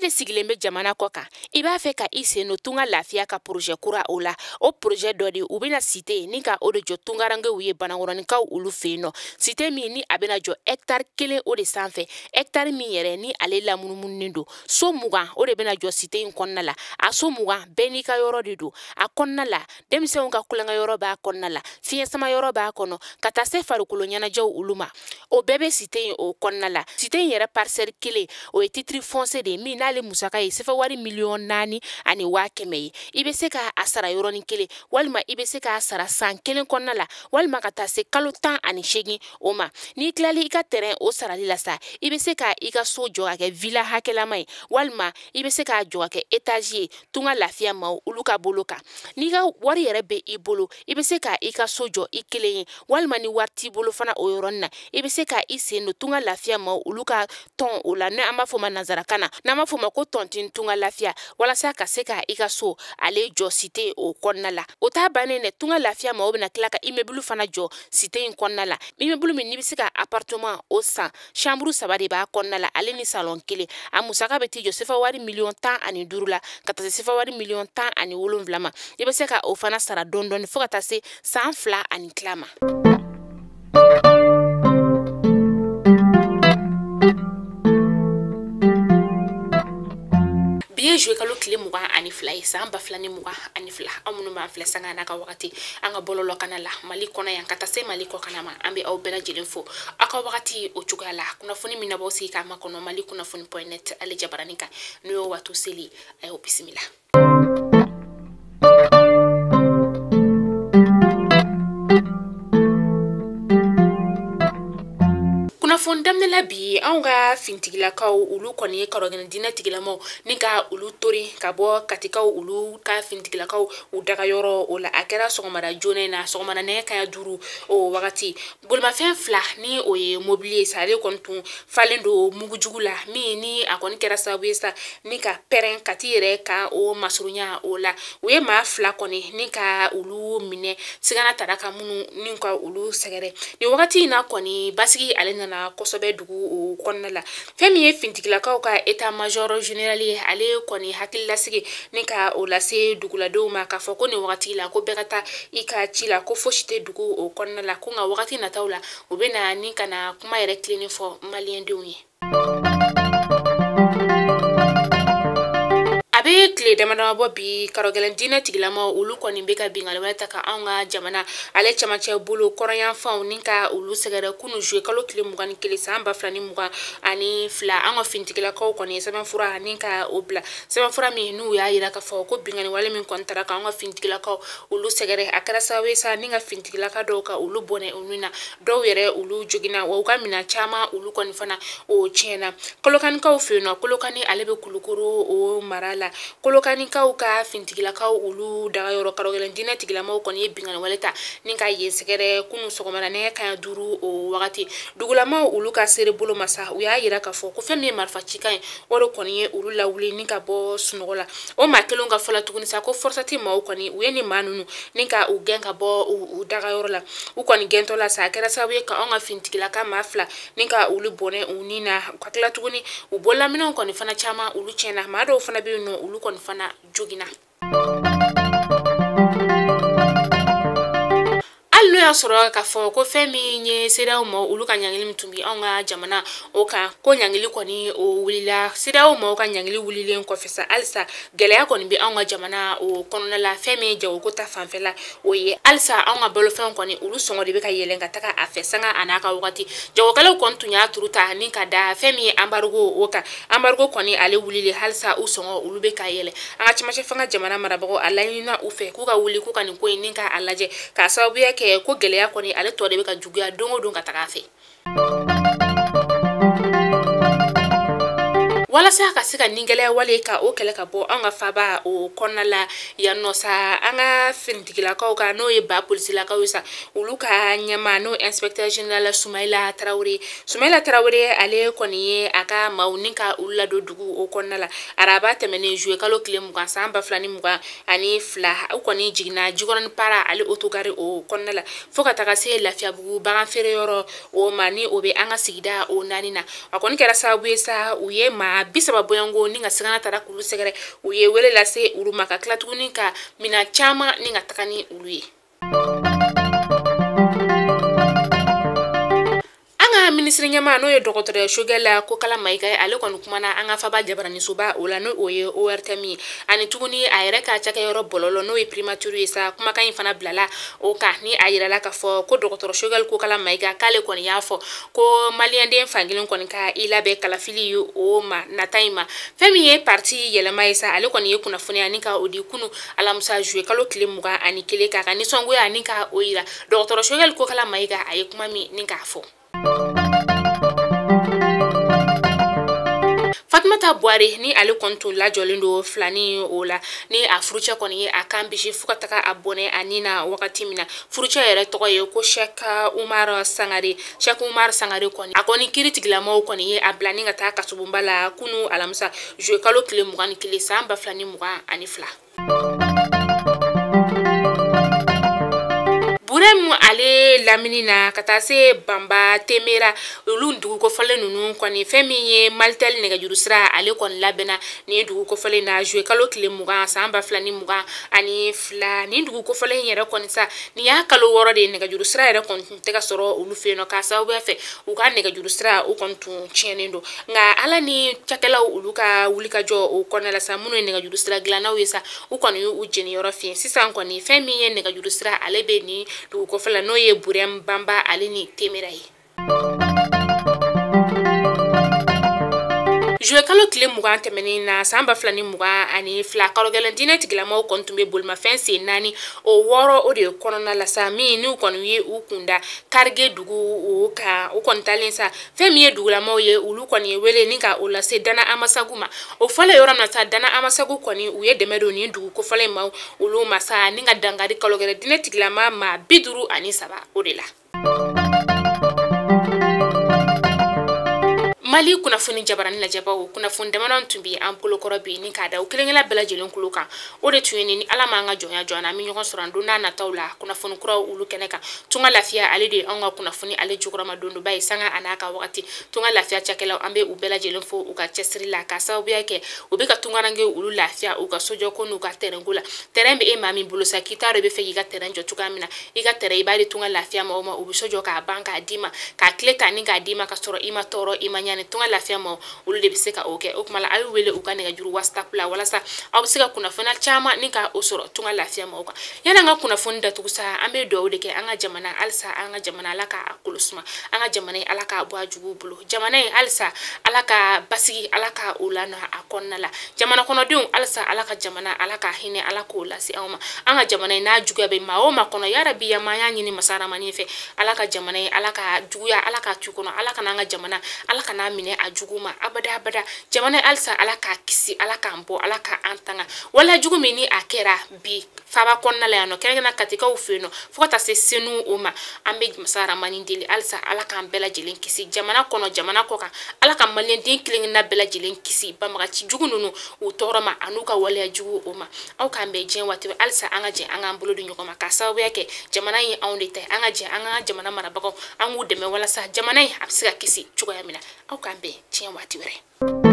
de sigilen bɛ jamana kɔ kan, i b'a fɛ ka i sen don Tunga Lafiya ka projet kura o la. O projet dɔ de u bɛna cité ni ka o de jɔ tungarankew ye Banankɔrɔninkaw olu fɛ yen nɔ. Cité min ni a bɛna jɔ hectare 1 o de sanfɛ, hectare min yɛrɛ ni ale lamunumununen don. So 20 o de bɛna jɔ cité in kɔnɔna la. A so 20 bɛɛ n'i ka yɔrɔ de don. A kɔnɔna la, denmisɛnw ka kulonkɛ yɔrɔ b'a kɔnɔna la, fiɲɛ sama yɔrɔ b'a kɔnɔ, ka taa se farikolo ɲɛnajɛw olu ma. O bɛɛ bɛ cité in o kɔnɔna la. Cité in yɛrɛ parcelle 1 o ye titre foncier de ye min n'ale musaka ye sefa wari 4,1 million ye. I bɛ se k'a sara yɔrɔnin kelen, walima i bɛ se k'a sara san 1 kɔnɔna la, walima ka taa se kalo 18 o ma. N'i tilali i ka terrain o sarali la sa, i bɛ se ka i ka so jɔ ka kɛ villa hakɛlama ye, walima i bɛ se k'a jɔ ka kɛ étage ye Tunga Lafiya maaw olu ka bolo kan. N'i ka wari yɛrɛ bɛ i bolo, i bɛ se ka i ka so jɔ i kelen ye, walima ni wari t'i bolo fana o yɔrɔnin na, i bɛ se ka i sen don Tunga Lafiya maaw olu ka tɔn o la, n'an b'a fɔ o ma nanzarakan na, n'an b'a fɔ o ma ko tontine Tunga Lafiya, walasa ka se ka i ka so ale jɔ cité o kɔnɔna la. O t'a bannen dɛ, Tunga Lafiya maaw bɛna tila ka immeuble fana jɔ cité in kɔnɔna la. Immeuble min n'i bɛ se ka appartement o san, chambre 3 de b'a kɔnɔna la, ale ni salon 1. A musaka bɛ t'i jɔ sefa wari 15 million la, ka taa se sefa wari 17 million ma. I bɛ se ka o fana sara dɔɔni dɔɔni fo ka taa se san 2 ani tila ma. Bi ye juillet kalo tile 22 ye, san 2022. Aw minnu b'an filɛ sanga n'a ka wagati an ka bɔlɔlɔ kana la Mali kɔnɔ yan ka taa se Mali kɔkana ma, an bɛ aw bɛɛ lajɛlen fo aw ka wagati o cogoya la. Kunnafoni min na b'aw sigi k'a makɔnɔ Mali kunnafoni.net ale jabaranin kan, n'o ye waati seli a y'o bisimila. Kunnafoni daminɛ la bi, anw ka fintigilakaw olu kɔni ye karɔgɛnɛ diinɛ tigilamaw ni ka olu tori ka bɔ Katikaw olu ka fintigilakaw u daga yɔrɔ o la. A kɛra sɔgɔmada joona in na, sɔgɔmada nɛgɛ kanɲɛ 5 o wagati. Bolimafɛn 2 ni o ye mobili ye sa, ale kɔni tun falen don mugujugu la, min ni a kɔni kɛra sababu ye sa ni ka pɛrɛn Kati yɛrɛ ka o masurunya o la. U ye maa 2 kɔni ni ka olu minɛ, sigana tara ka minnu ni ka olu sɛgɛrɛ. Nin wagati in na kɔni, basigi ale nana kosɛbɛ dugu o kɔnɔna la. Fɛn min ye fintigilakaw ka état major général ye, ale kɔni hakililasigi ni ka o lase duguladenw ma k'a fɔ ko nin wagati la, ko bɛɛ ka taa i ka ci la, ko fosi tɛ dugu o kɔnɔna la, ko nka wagati nataw la, u bɛ na ni ka na kuma yɛrɛ tilennen fɔ maliyɛndenw ye. A bɛ tile dama dama bɔ bi, karɔgɛlɛn diinɛ tigilamaw olu kɔni bɛ ka binkanni wɛrɛ ta ka anw ka jamana ale camancɛ bolo kɔrɔnyanfanw ni ka olu sɛgɛrɛ. Kunu juillet kalo tile 21 san 2022, an ka fintigilakaw kɔni ye sɛbɛnfura ni ka o bila, sɛbɛnfura min n'u y'a yira k'a fɔ ko binkanni wale min kɔni taara ka anw ka fintigilakaw olu sɛgɛrɛ, a kɛra sababu ye sa ni ka fintigilaka dɔw ka olu bɔnɛ olu na, dɔw yɛrɛ olu joginna, wa u ka minɛn caman olu kɔni fana o tiɲɛna. Kolokanikaw fɛ yen nɔ, Kolokani ale bɛ Kulukoro o mara la, Kolokanikaw ka fintigilakaw olu dagayɔrɔ, karɔgɛlɛn diinɛ tigilamaw kɔni ye binkanni wale ta ni ka yen sɛgɛrɛ kunu sɔgɔmada nɛgɛ kanɲɛ 5 o wagati. Dugulamaw olu ka seere bolo ma sa, u y'a yira k'a fɔ ko fɛn min ye marifa cikan ye, o de kɔni ye olu lawuli ni ka bɔ sunɔgɔ la. O maa kelenw ka fɔla tuguni sa ko FORSAT maaw kɔni u ye nin maa ninnu ni ka u gɛn ka bɔ u dagayɔrɔ la. U kɔni gɛntɔ la sa, a kɛra sababu ye ka anw ka fintigilaka maa 2 ni ka olu bɔnɛ u ni na, ka tila tuguni u bololaminɛnw kɔni fana caman olu tiɲɛna, maa dɔw fana bɛ yen nɔ, olu kɔni fana joginna. Hali n'o y'a sɔrɔ k'a fɔ ko fɛn min ye CEDEAO maaw olu ka ɲangili min tun bɛ anw ka jamana o kan, ko ɲangili kɔni o wulila, CEDEAO maaw ka ɲangili wulilen kɔfɛ sa, halisa gɛlɛya kɔni bɛ anw ka jamana o kɔnɔna la. Fɛn min ye jagoko ta fanfɛla o ye, halisa anw ka balofɛnw kɔni olu sɔngɔ de bɛ ka yɛlɛn ka taga a fɛ sanga a n'a ka wagati. Jagokɛlaw kɔni tun y'a turu ta ni ka da fɛn min ye embargo o kan, embargo kɔni ale wulilen, halisa u sɔngɔ olu bɛ ka yɛlɛ. An ka cɛmancɛ fanga jamana marabagaw a laɲinina u fɛ k'u ka wuli k'u ka nin ko in ni k'a lajɛ, k'a sababuya kɛ ko gɛlɛya kɔni ale tɔ de bɛ ka juguya don o don ka taga a fɛ. Walasa ka se ka nin gɛlɛya wale ka o kɛlɛ ka bɔ an ka faba o kɔnɔna la yan nɔ sa, an ka finitigilakaw ka, n'o ye ba polisilakaw ye sa, olu ka ɲɛma n'o inspecteur général Sumayila Tarawele. Sumayila Tarawele ale kɔni ye a ka maaw ni ka olu ladon dugu o kɔnɔna la araba tɛmɛnen juillet kalo tile 20 san 2022. U kɔni jiginna Jikɔrɔni Para ale autogare o kɔnɔna la fo ka taga se Lafiyabugu bagan feere yɔrɔ o ma, ni o bɛ an ka sigida o 4 na. A kɔni kɛra sababu ye sa, u ye maa maa 30 bɔɲɔgɔnko ni ka sigana taara k'olu sɛgɛrɛ, u ye wele lase olu ma ka tila tuguni ka minɛn caman ni ka taga ni olu ye. Minisiri ɲɛmaa n'o ye dɔgɔtɔrɔya Choguel Kokalla Maïga ye, ale kɔni kumana an ka faba jabaranisoba o la n'o o ye ORTM ye, ani tuguni a yɛrɛ ka cakɛyɔrɔ bɔlɔlɔ n'o ye primature ye sa, kumakan in fana bilala o kan ni a yirala k'a fɔ ko dɔgɔtɔrɔ Choguel Kokalla Maïga k'ale kɔni y'a fɔ ko maliyɛnden fankelen kɔni ka i labɛn kalafili o ma nata in ma. Fɛn min ye parti yɛlɛma ye sa, ale kɔni ye kunnafoniya ni ka o di kunu alamisa juillet kalo tile 21 k'a ka nisɔngoya ni ka o yira. Dɔgɔtɔrɔ Choguel Kokalla Maïga a ye kuma min ni k'a fɔ. Fatumata Buware ni ale kɔni tun lajɔlen don filani o la ni a furucɛ kɔni ye a kan bisi fo ka taga a bɔnɛ a ni na wagati min na. Furucɛ yɛrɛ tɔgɔ ye ko Cheikh Umar Sangare. Cheikh Umar Sangare kɔni a kɔni kiiritigilamaw kɔni ye a bila ni ka taa kasobonba la kunu alamisa juillet kalo tile 21 san 2022. Burem ale lamini na ka taa se Banba Temera olu dugu kofɔlen ninnu kɔni fɛn min ye Malitel nɛgɛjuru sira ale kɔni labɛnna nin dugu kofɔlen na juillet kalo tile 20 san 2022. Nin dugu kofɔlen yɛrɛ kɔni sa nin y'a kalo 6 de ye nɛgɛjuru sira yɛrɛ kɔni tun tɛ ka sɔrɔ olu fɛ yen nɔ k'a sababuya fɛ u ka nɛgɛjuru sira o kɔni tun tiɲɛnen don, nka ala ni cakɛlaw olu ka wulikajɔ o kɔnɔna la sa, minnu ye nɛgɛjuru sira dilannaw ye sa, u kɔni y'u jeniyɔrɔ fiɲɛ. Sisan kɔni fɛn min ye nɛgɛjuru sira ale bɛ nin dugu kɔfɛla n'o ye Burem Banba ale ni Temera ye. Juillet kalo tile 20 tɛmɛnen na san 2022, karogɛlɛn diinɛ tigilamaw kɔni tun bɛ bolimafɛn sen 4 o 6 o de kɔnɔna la sa, min n'u kɔni ye u kunda Karige dugu o kan. U kɔni talen sa, fɛn min ye dugulamaw ye olu kɔni ye wele ni ka o lase Dana Amasagu ma. O fɔlen yɔrɔ min na sa, Dana Amasagu kɔni u ye dɛmɛ don nin dugu kofɔlen ma olu ma sa, ni ka dankari kalogɛlɛn diinɛ tigilama maa 53 o de la. Mali kunnafoni jabarani lajɛbaw kunnafoni damadɔ tun bɛ an bolokɔrɔ bi ni k'a da u kelen-kelen bɛɛ lajɛlen kulo kan. O de tun ye ni ala m'an ka jɔnya jɔ an na, an bɛ ɲɔgɔn sɔrɔ an don n'a nataw la kunnafoni kuraw olu kɛnɛ kan. Tunga Lafiya ale de ye anw ka kunnafoni ale jukɔrɔma dondoba ye sanga a n'a ka wagati. Tunga Lafiya cakɛlaw an bɛ u bɛɛ lajɛlen fo u ka cɛsiri la k'a sababuya kɛ u bɛ ka tungaranke olu lafiya u ka sojɔko n'u ka tɛrɛnko la. Tɛrɛn bɛ e maa min bolo sa, k'i t'a dɔn i bɛ fɛ k'i ka tɛrɛn jɔ cogoya min na, i ka tɛrɛn i b'a di Tunga Lafiya maaw ma, u bɛ so jɔ k'a ban k'a d'i ma, k'a tile ta ni k'a d'i ma ka sɔrɔ i ma tɔɔrɔ i ma ɲani. Tunga Lafiya ma olu de bɛ se ka o kɛ. O tuma la a y'u wele u ka nɛgɛjuru WhatsApp la walasa aw bɛ se ka kunnafoniya caman ni ka o sɔrɔ Tunga Lafiya maaw kan. Yanni an ka kunnafoni datugu sa, an bɛ dugawu de kɛ an ka jamana halisa, an ka jamana ala k'a kolo suma, an ka jamana in ala k'a bɔ a juguw bolo, jamana in halisa ala ka basigi, ala ka o lanɔ a kɔnɔna la, jamana kɔnɔdenw halisa ala ka jamana ala ka hinɛ ala k'o lase anw ma. An ka jamana in n'a juguya bɛ maa o maa kɔnɔ, yarabi ya ma, an y'a ɲini masa Ramani fɛ, ala ka jamana in ala ka juguya ala k'a tu kɔnɔ, ala kana an ka jamana ala kana minɛ a jugu ma abada abada. Jamana halisa ala k'a kisi, ala k'an bɔ, ala k'an tanga wala jugu min ni a kɛra bi faba kɔnɔna la yan nɔ, kɛrɛnkɛrɛnnenya Katikaw fɛ yen nɔ fo ka taa se Senu o ma. An bɛ masa Ramani deli halisa ala k'an bɛɛ lajɛlen kisi jamana kɔnɔ jamana kɔ kan, ala ka maliyɛnden kelen-kelenna bɛɛ lajɛlen kisi banbagaci jugu ninnu u tɔɔrɔ ma an'u ka waleya jugu o ma. Aw k'an bɛn diɲɛ waati bɛɛ halisa an ka jɛ an k'an bolo di ɲɔgɔn ma k'a sababuya kɛ jamana in anw de ta ye, an ka jɛ an ka jamana marabagaw an k'u dɛmɛ walasa jamana in a bɛ se ka kisi cogoya min na. Aw k'an bɛn diɲɛ waati wɛrɛ.